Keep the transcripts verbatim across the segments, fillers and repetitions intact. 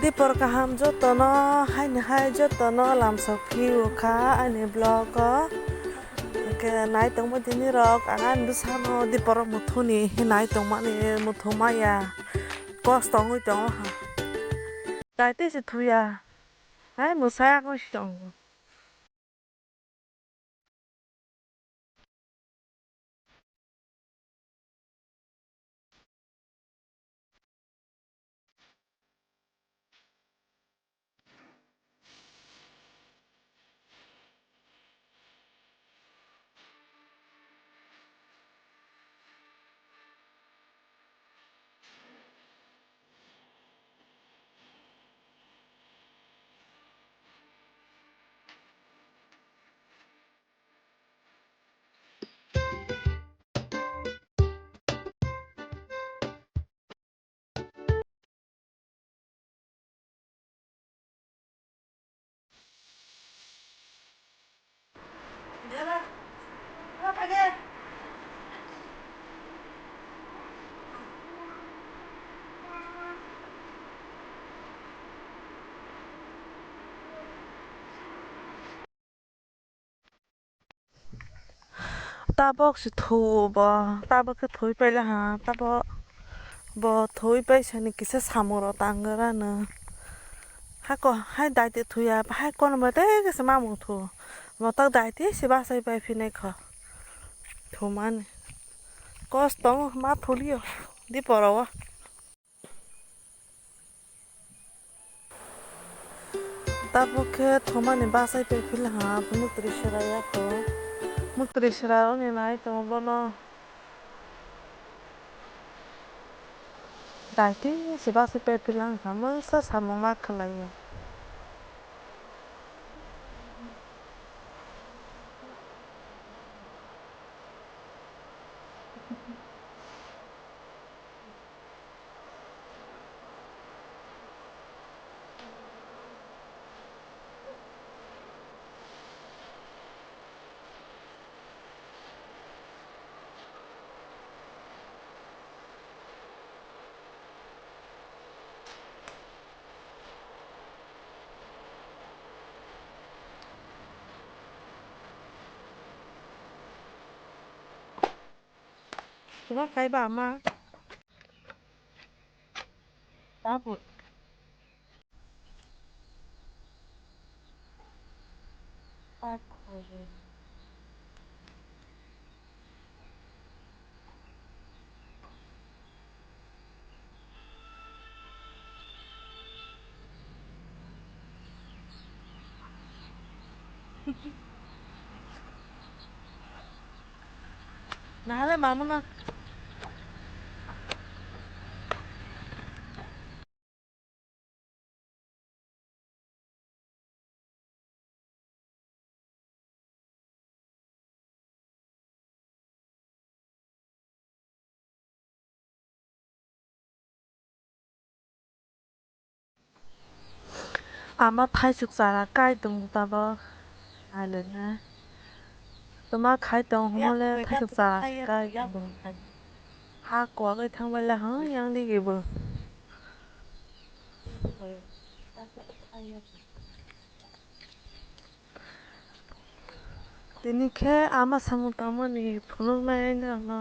Dipor kaham jotono, haini hai jotono lamsok phiyo kha ani vlog o. Hwnkhe nai tongma tini rok, ang ani bwsano dipor o muthuni nai tongmani muthumaya. Kos tongwi tongo ha. Daite se thuya. Hai mwsai ang se tongo. Tabok se thuo bo, tabok khe thwi paila ha, tabok bo thwi paisani kisa samung rok tang gra no. Hako hai daite thuya, hai kono bai tei kisa mamung thuo. Motok daite se bachai pai phinai kho. Thumani. Kos tongo ma thulio. Di poro o. Tabuk khe thumani bachai pai phila ha, muktrwi sera ya kho. Muktrwi sera oni nai tongo bono. Daite se bachai pai phila wngkha, mungsa samung ma khlaiya. Tuma kai ba ma. Tabuk. Nahale mamuna. Ama thaisuk chara kai tongo tabok. Nailai na. Toma khai tong hwnle thaisuk chara kai tongo. Ha kwagwi thangbai le hwn yang digi bo. Tini khe ama samung tangmani phunuknai nangno.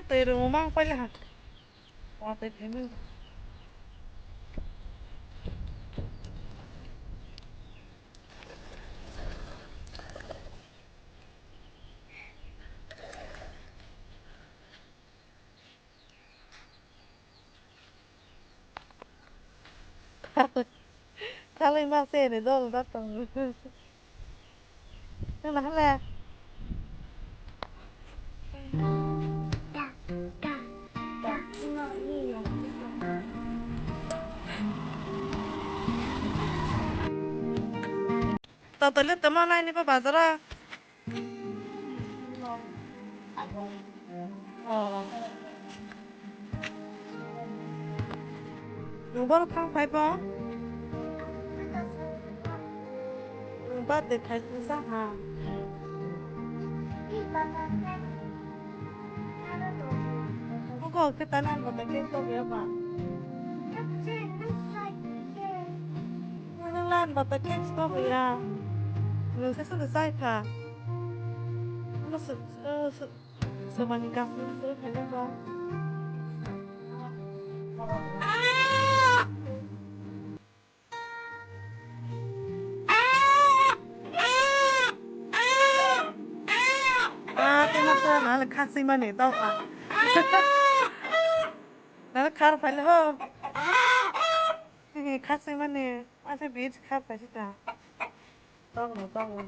Twi rwngmang paila ha. Watwi phaiwi. Thalwi ma se ni dol da tong. Nang na hala. Tato le tamo nai ni pa bazara. Oh. Nung borok thang phai bo? Birthday khai sa ha. Ogo ke tanan bata ke to ya ba. Nang lan bata ke to ya. Nang sa sa sai kha. Nang sa sa sa mani ka sa sa kha ba. Ah, tena sa na le khasi mani to. Na le khar phai le ho. Khasi mani, asa beach khar phai sita. Tong no, tong no.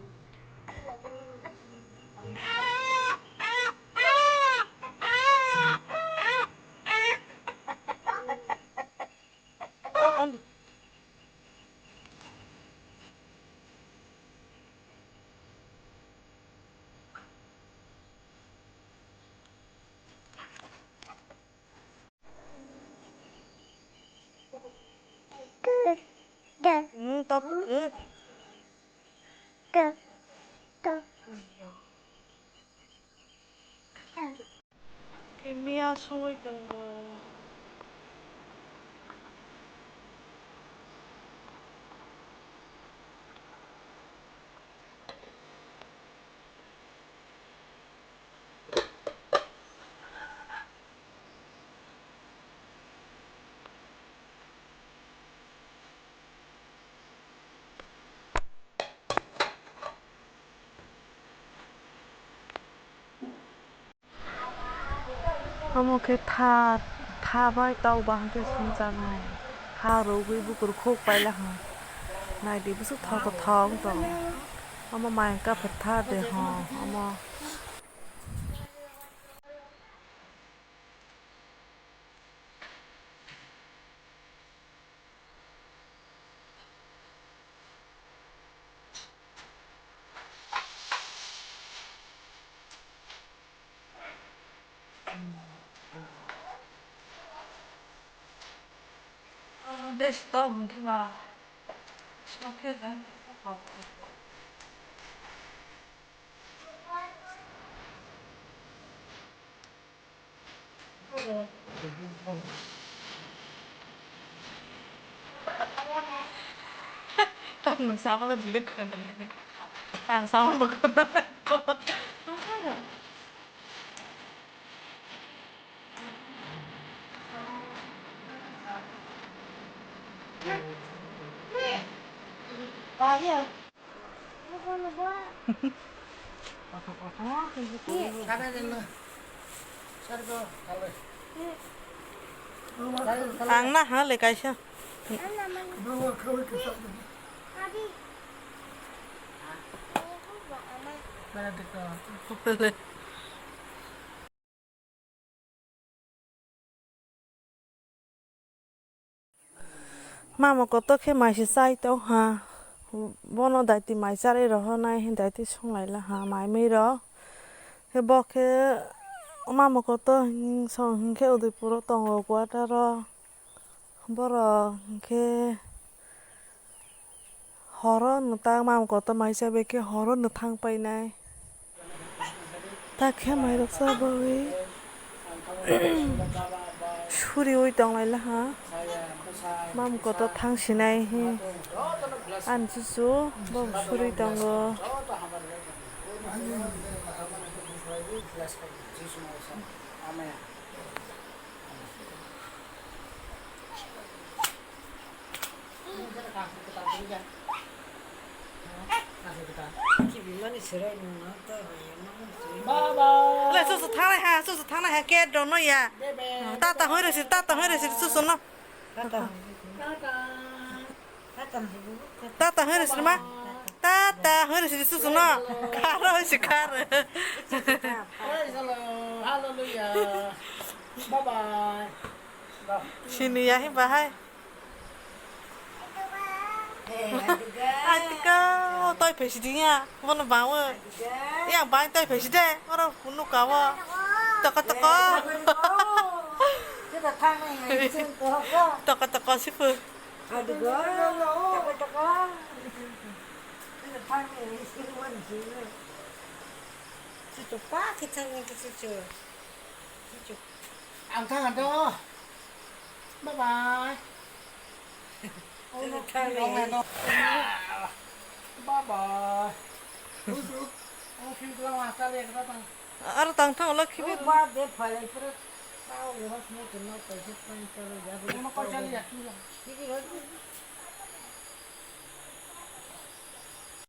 Hmm, top. Hmm. Kimia songwi tongo. Omo khe tha, tha bai tok ba hwnkhe songchar nai. Tha rwgwi bukur khuk paila hwn. Naidi bwswk thok thok tong. Omo mai wngkha phatar de hwn. Omo. Des to hwnkhe ba. Sokhe da. Ang sama ko dili ko. Ang sama ko. Bahaya. Ang na ha le kaisa. Mama kotor khe mai se chai tong ha. Bono daiti mai charwi rohornai, daiti songlai la ha mai mui rok. Khe bo khe mama kotor song hinkhe Udaipur o tongo quarter o. Borok hinkhe horo nwthang, mama kotor mai cha bai khe horo nwthang painai. Ta khe mairok cha bagwi suriui tonglaila ha. Mama kotor thang sinai hi. Ani chuchu bo suri tongo. Le, susu thangnai ha, susu thangnai ha, cat rok no ya. Tata hoi resi, tata hoi resi, susu no. Tata hoi resi ma. Tata hoi resi, susu no. Kharo si kharo. Praise the Lord. Hallelujah. Bye bye. Sini ya hi bahai. Atika, toi phesi diya, mono bawo. Yang bai toi phesi de, oro kunu kawo. Toko toko. Toko toko sipu. Chuchu pa khe thangni khe chuchu. Chuchu. Ang thang do. Bye bye. Chuchu thangni. Bye bye. Ang sing tulang asal ya kata tang. Aro tang thang lo khibi. Ba de phalai pura. Tao le hos mo ke no paisa paisa ya. Mo ko chali ya. Khibi hos.